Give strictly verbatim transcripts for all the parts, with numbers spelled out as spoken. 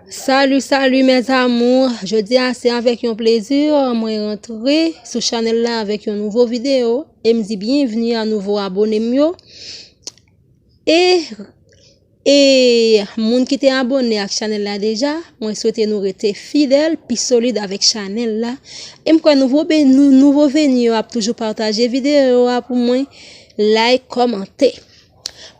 Salut, salut mes amours. Jodi a se avèk yon plezi mwen rantre sou chanèl la avèk yon nouvo videyo. E m di byenvni a nouvo abone m yo. E, e moun ki te abone ak chanèl la deja, mwen swete nou rete fidèl, pi solid avèk chanèl la. E m kwè nouvo, be- nou- nouvo veni yo ap toujou pataje videyo a pou mwen, like, kòmante.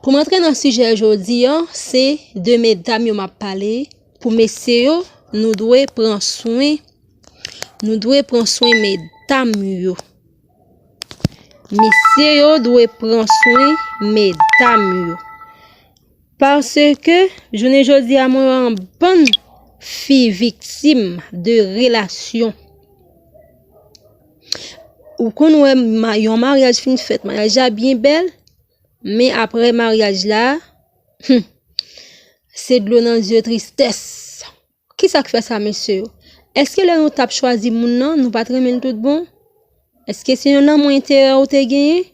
Pou m antre nan sijè jodi an, se de medam yo m ap pale. Pou mesye yo, nou dwe pran swen, nou dwe pran swen medam yo. Mesye yo dwe pran swen medam yo. Paske, jounen jodi a, mwen wè yon bann fi viktim de relasyon. Ou konn wè ma- yon maryaj fin fèt, maryaj la byen bèl, men apre maryaj la, hmm, se dlo nan zye, tristès. Kisa k fè sa, mesye yo? Èske lè nou t ap chwazi moun nan, nou pa t renmen l tout bon? Èske se yon lanmou enterè ou te genyen?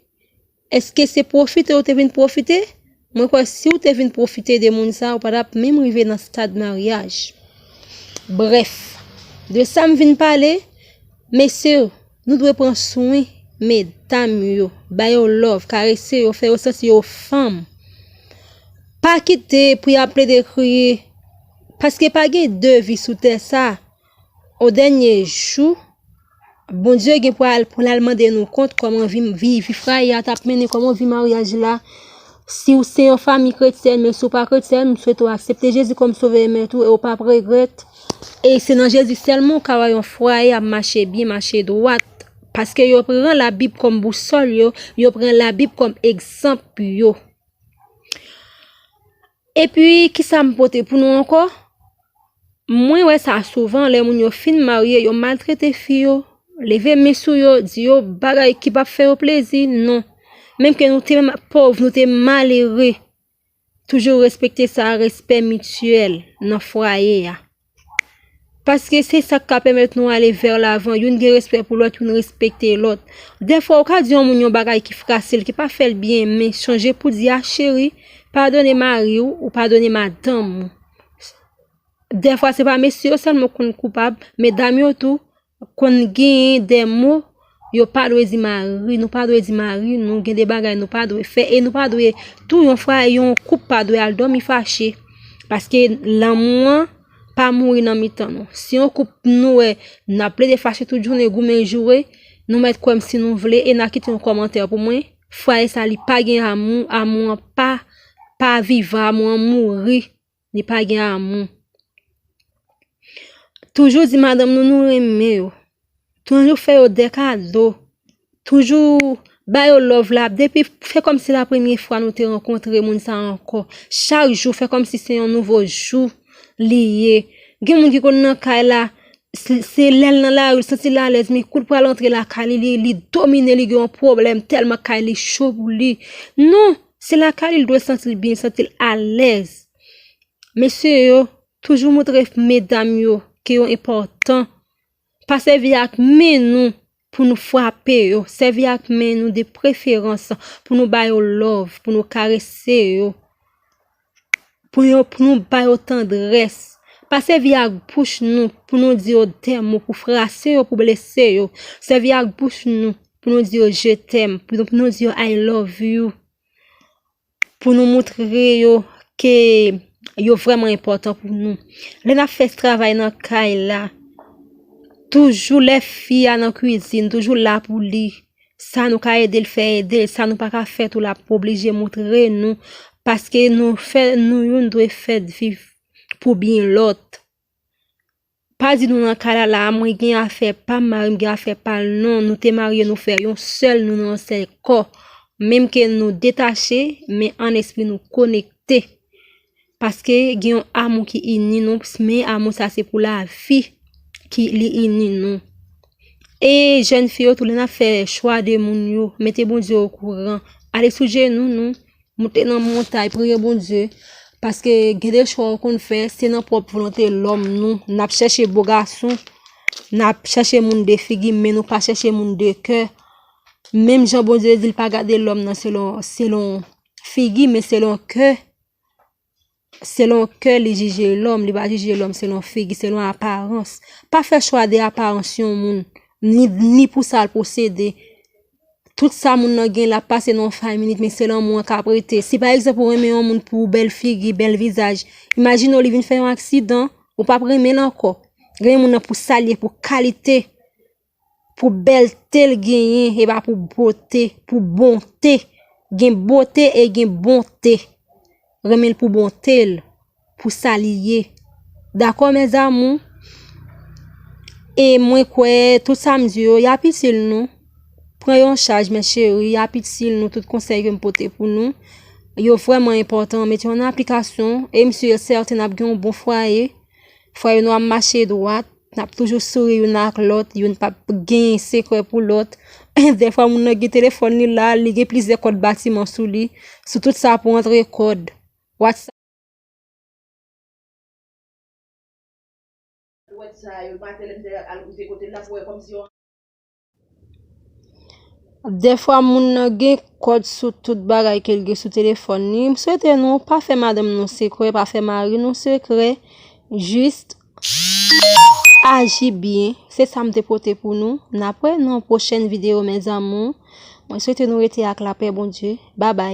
Èske se pwofite ou te vin pwofite? Mwen kwè si w te vin pwofite de moun sa, ou pa t ap menm rive nan stad maryaj. Brèf, de sa m vin pale, mesye, nou dwe pran swen medam yo, ba yo love, karese yo, fè yo santi yo fanm. Pa kite pou y ap plede kriye, paske pa gen de vi sou tè sa. O dènye jou, Bondye gen pou al, pou l al mande nou kont kòman vi, vi, vi fraye a t ap mennen, kòman vi maryaj la. Si w se yon fanmi kretyèn, men si w pa kretyèn, m swete w aksepte Jezi kòm Sovè e Mèt ou, e w p ap regrèt. E se nan Jezi sèlman w ka wè yon fwaye ap mache byen, mache dwat. Paske yo pran Labib kòm bousòl yo, yo pran Labib kòm egzanp yo. Epi, kisa m pote pou nou ankò? Mwen wè sa souvan, lè moun yo fin marye, yo maltrete fi yo, leve men sou yo, di yo bagay ki p ap fè yo plezi, non. Menm ke nou te ma- pòv, nou te malere, toujou respekte sa, respè mityèl nan fwaye a. Paske se sa k ka pèmèt nou ale vè lavan. Youn gen respè pou lòt, youn respekte lòt. Dèfwa, ou ka di yon moun yon bagay ki fasil, ki pa fè l byen, men chonje pou di a, cheri, padone mari w, ou padone madanm ou. Dèfwa, se pa mesye yo sèlman konn koupab, medam yo tou konn genyen de mo yo pa dwe di mari, nou pa dwe di mari nou, gen de bagay nou pa dwe fè, e nou pa dwe, tou yon fwaye, yon koup pa dwe al dòmi fache, paske lanmou an pa mouri nan mitan nou. Si yon koup nou wè n ap plede fache tout jounen, goumen, joure, nou mèt kwè m si nou vle, e n a kite yon kòmantè pou mwen, fwaye sa li pa gen amou, amou an pa, pa vivan, amou an mouri, li pa gen amou. Toujou di madanm nou nou renmen yo. Toujou fè yo de kado. Toujou ba yo love la. Depi, fè kòmsi la premye fwa nou te rankontre moun sa ankò. Chak jou, fè kòmsi se yon nouvo jou li ye. Gen moun ki konn nan kay la, se se lè l nan lari, l santi l alèz, men kou l pral antre lakay li, li, li domine, li gen yon pwoblèm tèlman kay li cho pou li. Non, se lakay li, l dwe santi l byen, santi l alèz. Mesye yo, toujou montre medam yo ke yo enpòtan. Pa sèvi ak men nou pou nou frape yo. Sèvi ak men nou de preferans pou nou ba yo love, pou nou karese yo, pou yo, pou nou ba yo tandrès. Pa sèvi ak bouch nou pou nou di yo de mo, pou frase yo, pou blese yo. Sèvi ak bouch nou pou nou di yo je t'aime, pou nou, pou nou di yo I love you. Pou nou montre yo ke yo vrèman enpòtan pou nou. Lè n ap fè travay nan kay la, toujou lè fi a nan kwizin, toujou la pou li. Sa nou ka ede l fè, ede l. Sa nou pa ka fè tou, l ap oblije montre nou. Paske nou fè, nou youn dwe fèt viv pou byen lòt. Pa di nou nan kay la, la, mwen gen afè pa m, mari m gen afè pa l, non, nou te marye, nou fè yon sèl, nou nan yon sèl kò. Menm ke nou detache, men an espri nou konekte. Paske gen yon amou ki ini nou, men amou sa se pou lavi ki li ini nou. E jèn fi yo tou, lè n ap fè chwa de moun yo, mete Bondye okouran. Ale sou jenou nou, moute nan montay, priye Bondye. Paske gen de chwa ou konn fè, se nan pwòp volonte lòm nou. N ap chèche bo gason, n ap chèche moun de figi, men nou pa chèche moun de kè. Menm jan Bondye di l pa gade lòm nan selon, selon figi, men selon kè. selon kè li jije lòm, li pa jije lòm selon figi, selon aparans. Pa fè chwa de aparans yon moun, ni, ni pou sa l posede. Tout sa moun nan gen, l ap pase nan yon five minute, men se lanmou an k ap rete. Si pa egzanp ou renmen yon moun pou bèl figi, bèl vizaj, imajine w li vin fè yon aksidan, ou p ap renmen l ankò. Renmen moun nan pou sa l ye, pou kalite, pou bèlte l genyen, e pa pou bote, pou bonte. Gen bote e gen bonte. Renmen l pou bonte l, pou sa li ye. Dakò, mes amours? E mwen kwè tout sa m di yo, y ap itil nou. Pran yo an chaj, mes chéries, y ap itil nou, tout konsèy ke m pote pou nou. Yo vrèman enpòtan, mete yo an aplikasyon, e m si e sèten n ap gen yon bon fwaye. Fwaye nou ap mache dwat, n ap toujou souri youn ak lòt, youn p ap gen sekrè pou lòt. Dèfwa moun nan gen telefòn li la, li gen plizyè kòd batiman sou li, sou tout sa pou antre kòd. WhatsApp. Dèfwa moun nan gen kòd sou tout bagay ke l gen sou telefòn li. M swete nou pa fè madanm nou sekrè, pa fè mari nou sekrè. Jis aji byen. Se sa m te pote pou nou. N ap wè nan pwochèn videyo, mes amours. Mwen swete nou rete ak lapè Bondye. Babay.